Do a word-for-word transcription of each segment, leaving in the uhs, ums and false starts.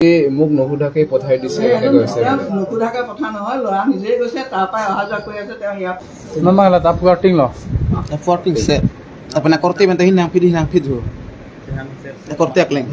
এই মোক নুসুধাকে পঠাই দিছে, এনেকৈ কৈছে। তেওঁ নুসুধাকে পঠা নহয়, ল'ৰা নিজেই গৈছে, তাৰ পৰাই অহা যোৱা কৰি আছে তেওঁ ইয়াত। Memang la tapu arting lo. Tapu arting se. Apana korte menta hinang phit hinang phit ho. Korte akleng.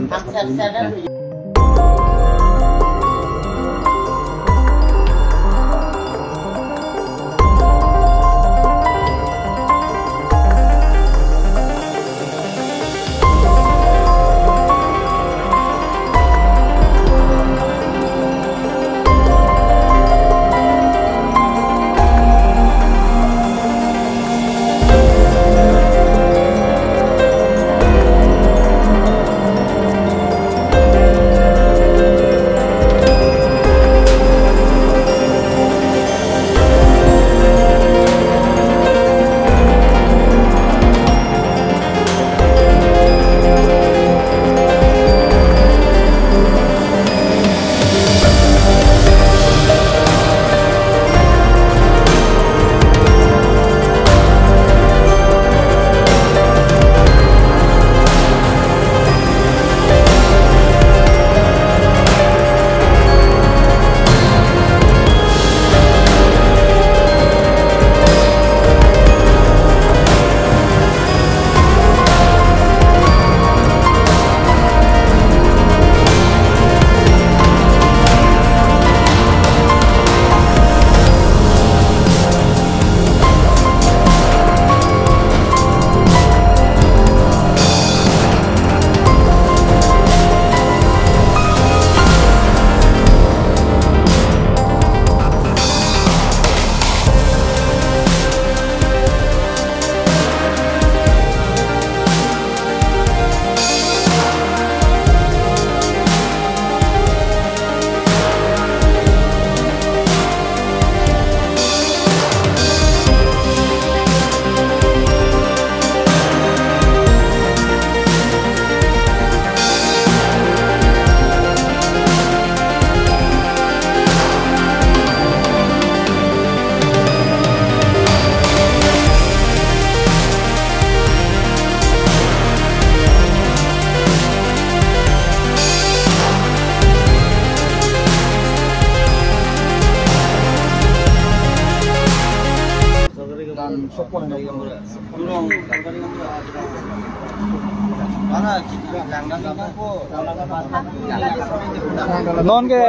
Non ke,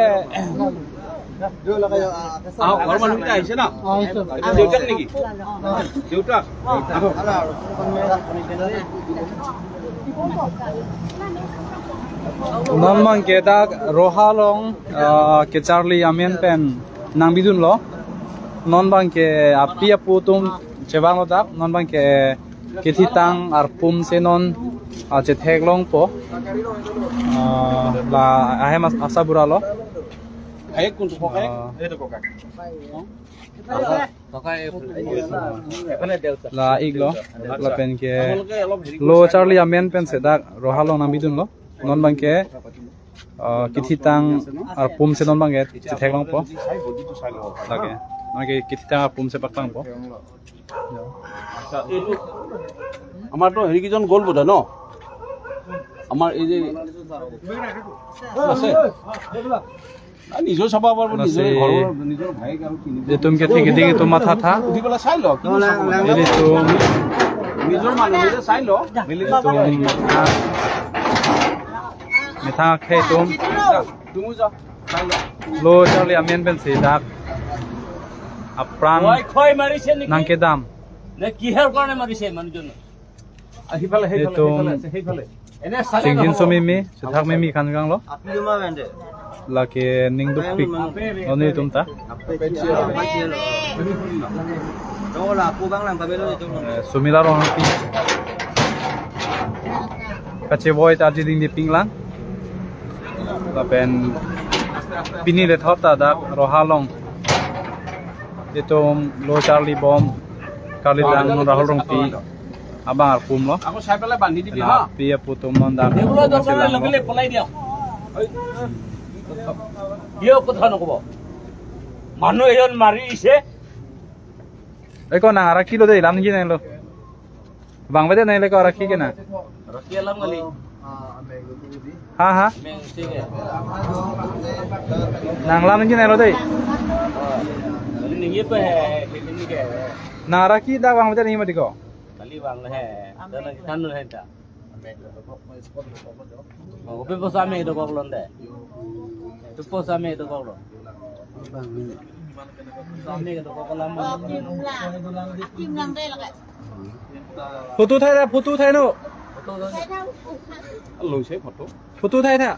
ah, ঘৰৰ মানুহকেইটা আহিছে ন? আহিছে। দেউতাক নেকি? দেউতাক? আহক। Non abang ke dak Roha along, ah, kacharli amen pen nangbidunlo. Non abang ke api apo atum chevanglo dak. Non abang ke kethitang arpum si non, ah, chetheklongpo. Ah, la ahem as-, asabura lo. Hai kun to kokai? Ah. Hai to kokai? Aha. La-iklo, lapen ke lo charli amen pen si dak Roha along nangbidunlo. Non abang ke, ah, kethitang arpum si non abang ke chetheklongpo. Lake, non ke kethitang arpum si paklangpo. আচ্ছা, এইটো আমাৰতো হেৰি কেইজন গ'ল বোধ হয় ন? আমাৰ এই যে আছে। আ, নিজে চাব পাৰিব, নিজে ঘৰৰ, নিজৰ ভাইক আৰু তিনি। Itum ke thengke ding itum mathatha. সুধি পেলাই চাই ল, কিমান চাব লাগে। Ilitum, নিজৰ মানুহ নিজে চাই ল। Ilitum, ah, methang akhei atum. তুমি যা, চাই ল। Lo charli amen pen si dak apran, oi, khoi marise niki? Nangkedam. Ne kihar karone marise manujon? Ah, সেইফালে, সেইফালে, এইটো সেইফালে আছে, সেইফালে। এনে চালে Chingjin নহ'ব। Sumimi, Sethak Mimi khan kanglo. Api cuma bende. Lake ningdukpik. Api, api, api. Noni api, atum ta. Api, api, api, api. Dong la, aku bang lang, kami lo itu. Eh, Sumila Rongpi. Kachevoi ta jiding di pinglang. Lapen pini le thot ta dak Roha along. Itum lo charlibom, karlidang Rahul Rongpi abang arpum lo. আকৌ চাই পেলাই বান্ধি দিবি, হা? Api apo atum non dak. এইগুলো দরকার নাই, লগে লগে পলাই দিয়া। কিয় কথা নকব? মানুহ এজন মাৰি দিছে। Eko nang arakhi lo de, lam ji nang lo. Bang bede nang le ko arakhi ke na. Arakhi alam kali. Ha, ha. Nang lam nangji nelo dei. Nang araki dak vang bete nangji mati ko. Kali vang le he. Dana kan le he ta. Kopi posa me dokok lonte. Tu posa me dokok lo. Posa me dokok lam. Photo thai ra, photo thai no. Lo se photo. Photo thai tha.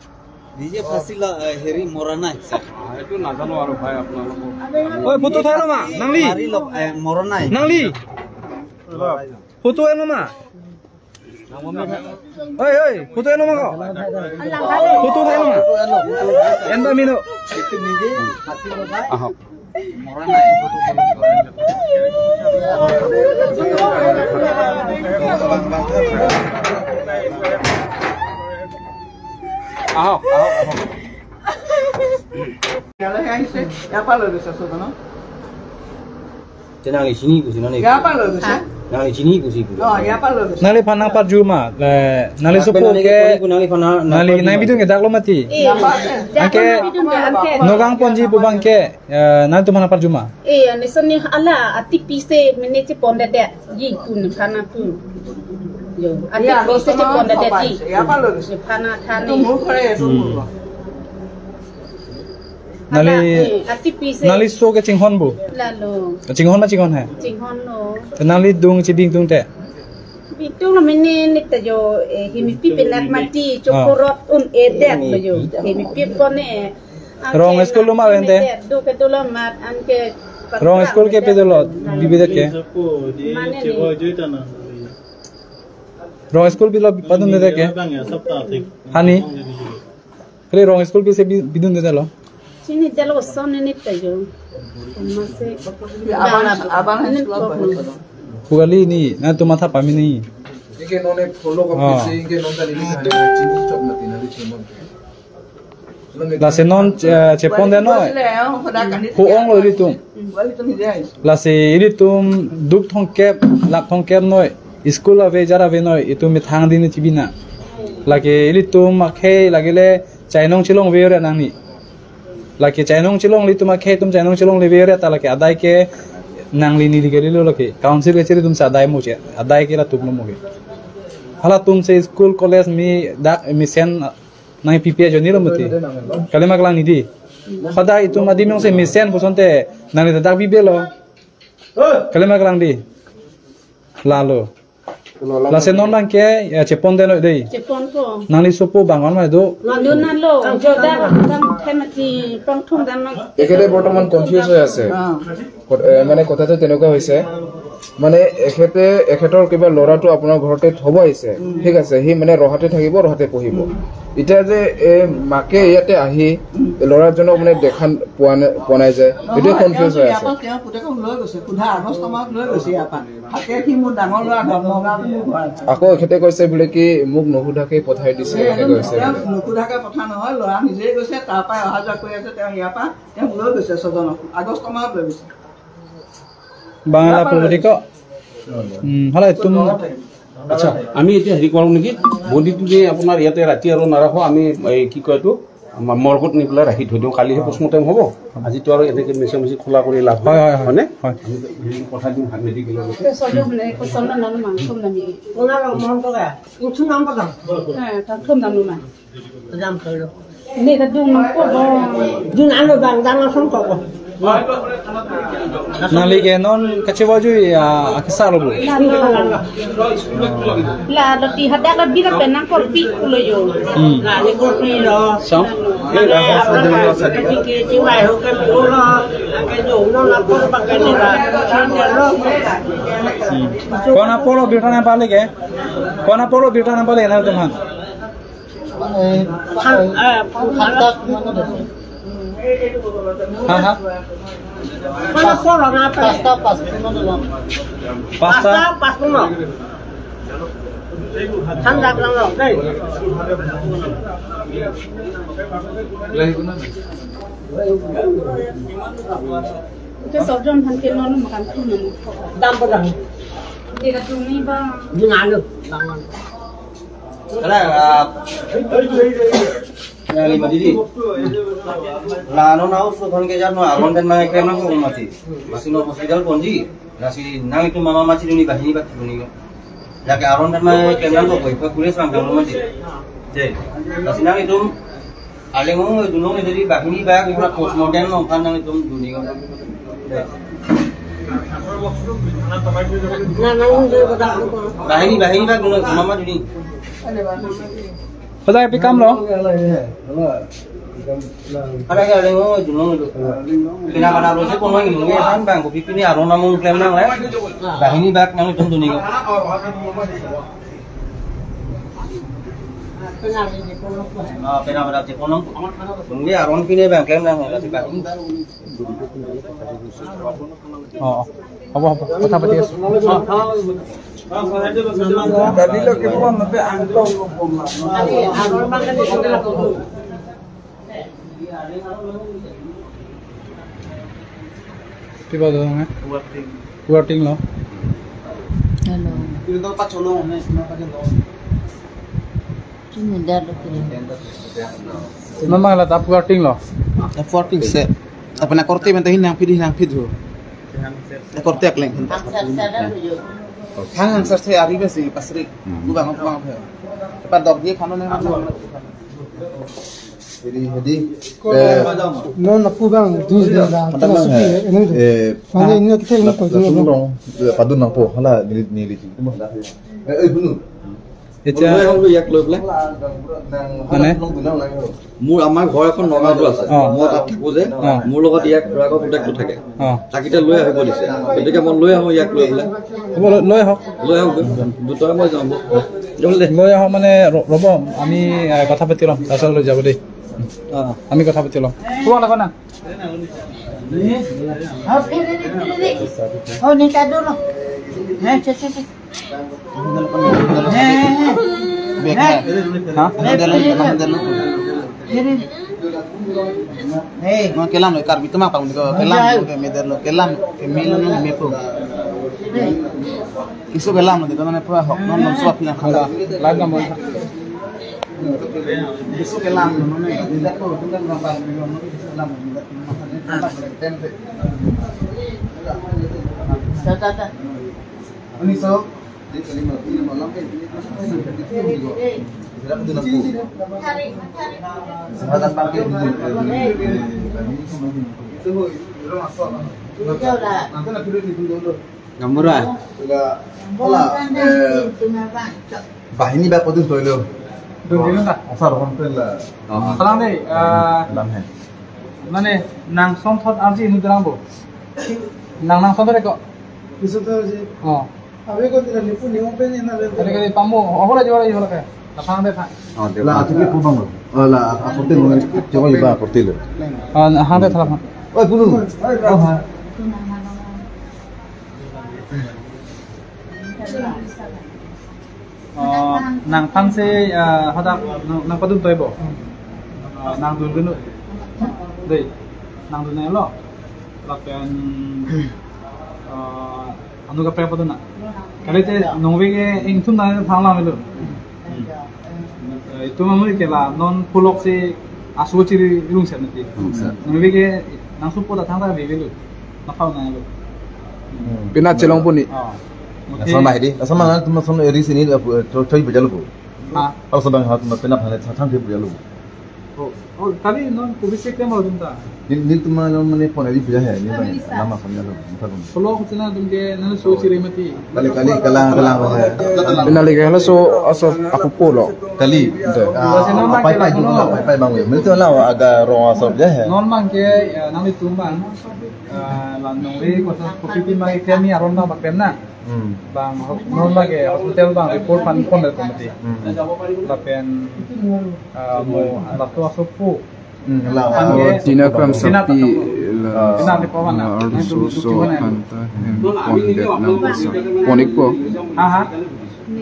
নিজে ফাঁচি ল-, এ, হেৰি মৰা নাই, ছাৰ। এইটো নাজানো আৰু ভাই আপোনালোকক। ঐ, ফটো উঠাই ল' মা, নাংলি? মাৰি ল-, এ, মৰা নাই। নাংলি? ফটো এ ল' মা। ঐ, ঐ, ফটো এ ল' মা ক'। ফটো উঠাই ল' মা। এনবা মিনো। এইটো নিজে ফাঁচি ল-, আহক। আহক, আহক, আহক। ইয়ালৈহে আহিছে, ইয়াৰ পৰা লৈ গৈছে চব ন? Tenang di sini ku sini nih. ইয়াৰ পৰা লৈ গৈছে। Nang di sini ku sini ku. অ, ইয়াৰ পৰা লৈ গৈছে। Nangli aphan nangparju ma, le, nangli sopo ke, nangli aphan nang, nangli nangparju ma. Nang bidun ke dak lo mati. Iya. Angke, nang bidun ke, angke. Nogang ponji pu abang ke, eh, nangtum aphan nangparju ma. Iya, ne seni hala ati pise mene chepondedet ji kun khana tu. Yo, ati pise chepondedet ji. Khana thani. Nangli, hala, eh, ati pise. Nangli so ke chinghon bo? Lalo. Chinghon ma chinghon he? Chinghon lo. Te nangli dung chibing dung te? Bing dung lo mene ne ta jo, eh, hemipi penak mati, chokorot un-edet lo jo. Hemipi kone. Rong school lo ma vente? Duk ke dolo mat, anke. Rong school ke pe dolo, bibi de ke? Mane ni. Rong school bilo padun de ke? Hani? Kre rong school pise bi-, bidun de lo? Sini delo son ne ta jo. Mase. Abang, abang ini school problem. Pugali ni, nangtum matha pame ni. Inke non ek follow ko pise, inke non tadi ini ada chini chok mati nari chini. Lasi non, eh, chepondet noi. Hu-ong lo ilitum. Lasi ilitum duk thomkep, lak thomkep noi. School ave, jar ave noi. Itum methang din chibi nang. Lake ilitum akhei lake le chainong chelong ave ore nangli. Lake chainong chelong ilitum akhei atum chainong chelong le ave ore ta lake adai ke nangli neli ke lilo lake. Council ke chiri atum si adai mo che. Adai ke latum lo mo ke. Halatum si school college me dak mesen nangpipe ajoine lo mati. Kalima kelang ni di. Pada itum adim jongsi mesen pusonte nangli dak bibe lo. Kalima kelang di. Lalo. Lasi non abang ke, ya, chepondet noi dei. Chepon ko. Nangli sopo bang-an ma do. Lalo na lo. Joda bang themati pangthum dan ma. এখেতে বৰ্তমান কনফিউজ হৈ আছে। অ। কত-, এ, মানে কথাটো তেনেকুৱা হৈছে, মানে এখেতে, এখেতৰ কিবা ল'ৰাটো আপোনাৰ ঘৰতে থব আহিছে, উম। ঠিক আছে, সি মানে ৰহাতে থাকিব, ৰহাতে পঢ়িব। উম। এতিয়া যে এই মাকে ইয়াতে আহি উম। ল'ৰাজনক মানে দেখা পোৱা নাই, পোৱা নাই যে, নহয়, এইটোৱে নহয়, কনফিউজ হৈ আছে। তেওঁ পুতেকক লৈ গৈছে, সোধা আগষ্ট মাহত লৈ গৈছে ইয়াৰ পৰা। থাকে সি মোৰ ডাঙৰ ল'ৰা, নগাঁৱত মোৰ ঘৰ আছে। আকৌ এখেতে কৈছে বোলে কি, "মোক নুসুধাকে পঠাই দিছে", এই এনেকে একদম কৈছে তেওঁ বোলে। নুসুধাকে পঠা নহয়, ল'ৰা নিজেই গৈছে, তাৰ পৰাই অহা যোৱা কৰি আছে, তেওঁ ইয়াৰ পৰা তেওঁক লৈ গৈছে ছজনক, আগষ্ট মাহত লৈ গৈছে। Bang la pulpit ko. Hmm, hala itum. আচ্ছা, আমি এতিয়া হেৰি কৰোঁ নেকি, বডিটো যে আপোনাৰ ইয়াতে ৰাতি আৰু নাৰাখো, আমি এই কি কয় এইটো, আমাৰ মৰ্গত নি পেলাই ৰাখি থৈ দিওঁ, কালিহে পোষ্টমৰ্টেম হ'ব। আজিতো আৰু এনেকে মিছা মিছি খোলা কৰি লাভ নাই, হয়, হয়, হয়। হয়নে? হয়। আমি হেৰি পঠাই দিওঁ মেডিকেললৈকে। Nangli ke non kachevajui, ah, akesar lo bo. La, la ti hadak la bira penang korpi lo yo. Hmm. Sam? Hmm. Kon apor lo birta nangpale ke? Kon apor lo birta nangpale nangtum aphan? Ha, ha. Pasta, pasta. Pasta? Pasta, pasta. Ke sojom han ke non makan tu non. Dam berang. Dia tu ni bang. Di mana? Bang. Kalang, ah, yang lima didi. La non house to thon ke jar no aron pen mang eklem nangpo mati. Lasi non hospital ponji. Lasi nanglitum mama machidunji, bahini bak dunji. Lake aron pen mang eklem nangpo, ipa police bang dolo mati. De. Lasi nanglitum aleng ong dunong, jadi bahini bak ipa postmortem nangphan nanglitum dunji. De. Bahini, bahini bak dunong, mama dunji. Pada happy kam lo? Ada ya, ada yang mau dunong itu. Pina pada lo sih, kono ini mungkin kan bang, kopi pini aron namung klem nang lah. Bahini bak nangtum dunji. Ah, pina pada cek kono. Mungkin aron pini bang klem nang lah, si bahini. অ, অ। হ'ব, হ'ব। কথা পাতি আছো। অ। Tadi lo ke pon, tapi angkong lo pon lah. Kiba dong, eh? Working lo. Hello. Ini tuh pas solo, nih, kenapa dia lo? Ini dah lo kiri. Mama la tap working lo. Tap working se. Tapi na korte menta hin nang pidi nang pidhu. Na korte akleng hin. Angsar sada tujuh. Hang angsar se ari besi pasri. Hmm. Kubang kubang phe. Tepat dok dia kano nang. Jadi, jadi, eh, non aku bang di di la. Mata mana? Eh, ini. Eh, mana ini kita ini la, kau la tu dulu. Long, eh, padun nangpo, hala nili nili. Eh, eh, bunu. এতিয়া লৈ আহোঁ বোলো ইয়াক লৈ পেলাই। মানে? মোৰ, আমাৰ ঘৰ এখন নগাঁৱতো আছে। অ। মই তাত থাকোঁ যে, অ। মোৰ লগত ইয়াক খুৰাকৰ পুতেকটো থাকে। অ। তাক এতিয়া লৈ আহিব দিছে। গতিকে মই লৈ আহোঁ ইয়াক লৈ পেলাই। হ'ব, লৈ, লৈ আহক। লৈ আহোঁগৈ। দুটাই মই যাওঁ। লৈ আহক মানে, ৰ-, ৰ'ব, আমি, আহ, কথা পাতি ল'ম। তাৰপিছত লৈ যাব দেই। অ। আমি কথা পাতি ল'ম। তোমালোকৰ না? অ, ফিৰি, ফিৰি, ফিৰি। অ, নিতা দূৰ। হে, চে, চে, চে। Bag na. Ha? Ang dalo, ang dalo. Hey. Mo kelam lo, Karbi tuma pang ko kelam lo, ke meder lo, kelam, ke mil lo, me po. Kiso kelam lo, dito na pura hok, non non suap na khala. Live number. Kiso kelam lo, non na, dito ko, dito na pang ko, non kiso kelam lo, dito na pang ko, tempe. Ta, ta, ta. Ani so. Gamura. Hala, eh, bahini ba kodun toilo. Dun dun ta. Asar hon pen la. Oh. Salam dei, eh, Salam hai. Mane, nang som thot arji nu drang bo. Nang nang som thot ko. Kiso thot arji. Oh. Abe ko tira nipu ni open ina le. Kali kali pamu, oh, hola jawara, hola ka. Lapang de tha. Oh, de. La, ati ke pubang lo. Oh, la, aporte lo, coba iba aporte lo. Ah, hang de tha lapang. Oi, punu. Oh, ha. Oh, nangphan si, ah, hadak nang, nangpadun toibo. Ah, nangdun dun. Dei, nangdun lo. Lapen, ah, anu kaprek padun na. Kalite nongve ke ingthum na thang lang lo. Hmm. Eh, itum amu ke la non pulok si asu chiri ilung sen nati. Hmm, sir. Nongve ke nangsupo ta thangta vevelo. Naphau nanglo. Hmm. Pina chelong puni. Oh. Asal mah di. Asal mah tum son eri sini, eh, choi, choi bejalo po. Ha. Asal bang hat na pina phane thang thang bejalo. Oh, oh, kali non kubisi ke mau tum ta. Nelitum mane phone eri puja hai, neli bang lama phone jalo, mutha phone. Solo kuchina tum ke nang so chiri mati. Kali, kali, kalang, kalang hai. Pina lagi halaso aso aku pulo. Kali. Ante. Ah, pai pai dulu lah, pai pai bang. Nelitum lah aga rong aso ja hai. Non bang ke, ya, nanglitum bang. Ah, la nongve kopi pi mai ke mi aron bang bak na. Hmm. Bang, non lagi hospital bang report pan phone dari komiti. Hmm. Lapen, ah, mo lato asopo. Hmm, la. Pan ke Tina Kram Tina Sakti, Kram. La, Tina di pawan la na. Ardu so so kanta hem pondet nang bosa. Ponik po. Ha, ha.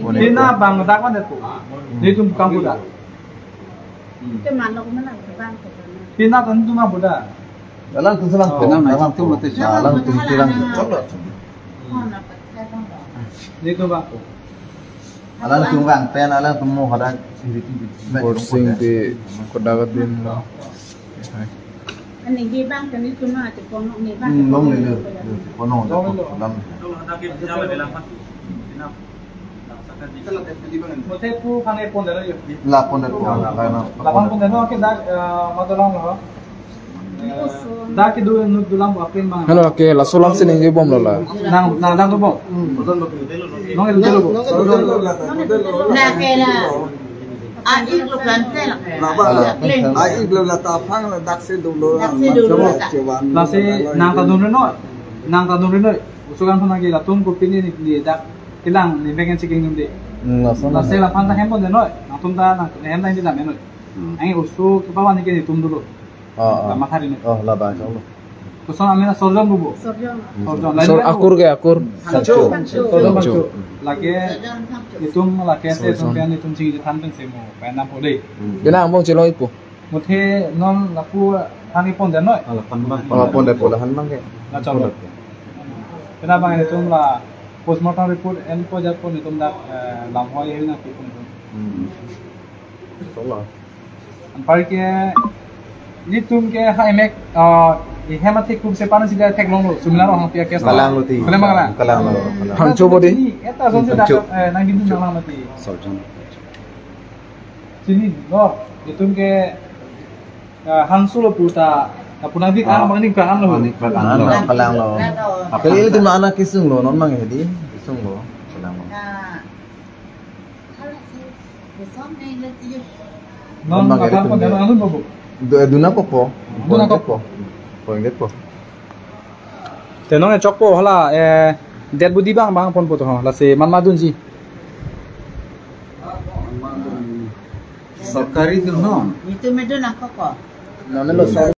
Ponik Tina po. Bang dak mana tu? Di tum kamu dah. Ke mana ko mana bang ko. Tina kan tu mah buda. Dalam tu selang. Oh. Dalam tu mati. Dalam tu selang. Di tu bang. Alangtum vang pen, alangtum mo hadak. Borsing di kodak din lo. Hai. Aningje abang kami cuma ati ponok ni abang. Hmm, long ni lo. Ponok dak dalam. Muthe pu kane pon dero yo. La pon dero, la, la, la. Lapan pon dero ke dak, eh, madolang lo. Dak kedo inut dolang bo apin bang. Helo, ke laso alam si ningje bomlo la. Nang, nang, nang dobom. Nong el delo bo. La ke la. A-ik lo plan te la. Naba. A-ik lo la ta phang la dak si dolo. Dak si dolo. Lasi nang ta dun reno. Nang ta dun reno. Usukan pun lagi latum ko pini ni, ni dak kelang ni pengen checking dun de. Hmm, laso. Lasi la phan ta hem pon deno. Nangtum ta nang hem ta hindi dam eno. Hmm. Ang usu kepawan ni ke netum dolo. Ah, ah. Lama hari ni. Oh, labang, insya Allah. Koson amen Sorjon bubu. Sorjon. Sorjon. Sor akur ke akur? Pangcho. Sorjon Pangcho. Pangcho. Lake netum lake se Sorjon. Tum pen netum chingje than pen se mo pen na pode. Hmm. Bina ambong chelo ipu. Muthe non lapu hani pon deno. Ala pon bang. Ala pon deno, la han bang ke. La cholo. Kena bang netum la postmortem report en ko jat pon netum dak, eh, lam hoi hena pi pon. Hmm. Insya Allah. Anpar ke netum ke ha emek, ah, i hem athek kum se pan si dak theklonglo, sumila rong hang pia kes. Kalang lo ti. Kalang, kalang. Kalang lo, kalang. Pangcho bodi. Ni eta son se dak, Pangcho. Eh, nang gin nang lang mati. Sorjon. Chini lo, netum ke, ah, hangso lo puta, na puna dik an, ah, bang ning ka an lo. Ning ka an lo, kalang lo. Kalang lo. Kali netum anak kesung lo, non mang hedi, kesung lo, kalang lo. Non bang makan eri pon deno tum anun babu. Du-, duna popo. Duna popo. Poin det po. Te non e chokpo hala, eh, det budi bang bang ponpo to, lasi man ma dunji. Sorkari dun non. Itu medun ako ko. Non lo